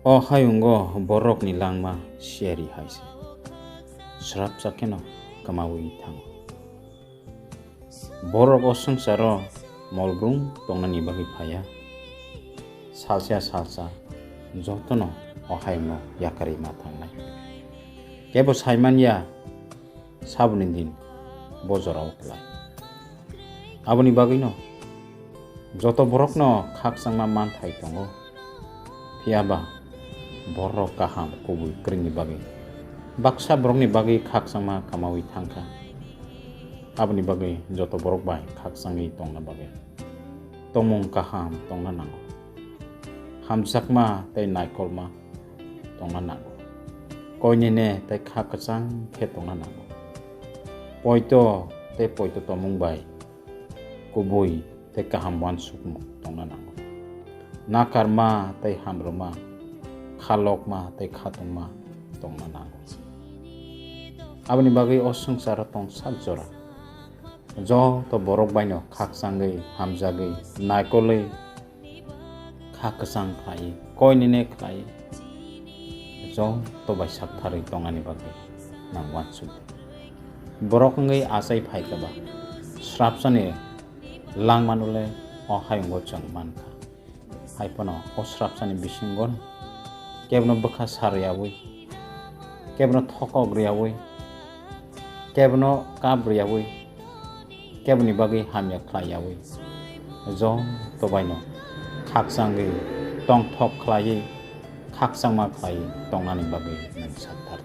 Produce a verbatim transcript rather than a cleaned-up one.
O hayungo borokni langma siyari hai se, srapsa kheno kwmaui thango. Borok o swngcharo molbrung tongnani bagwi phaiya, salsa salsa jotono o hayungo yakarwi ma thangnai. Kebo saimanya saboni din bo jorao klai. Aboni bagwino joto borokno khakchangma manthai tongo, phiya ba borok kaham kubui kwrwngni bagwi baksa borokni bagwi khakchangma kamaui thangkha. Aboni bagwi joto borok bai khakchangwi tongna bagwi tongmung kaham tongna nango. Hamjakma tei naikolma tongna nango. Koinene tei kha kwchang khe tongna nango. Poito tei poito tongmung bai kubui tei kaham uansukmung tongna nango. Nakarma tei hamrwma, khalokma tei khatungma tongna nango. Aboni bagwi o swngcharo tong sak jora joto borok baino khakchangwi, hamjagwi, naikolwi, kha kwchang khlai, koinene khlai, joto bai saktharwi tongnani bagwi nang uansuk. Borok wngwi achai phaikha ba, srapsani langmano le o hayungo chwng mankha. Hai phano o srapsani bisingo kebono bwkha sa rwyaui, kebono thokok rwyaui, kebono kap rwyaui, keboni bagwi hamya khlai yaui, joto baino khakchangwi tongthok khlaiwi, khakchangma khlaiwi tongnani bagwi nwng sakthar.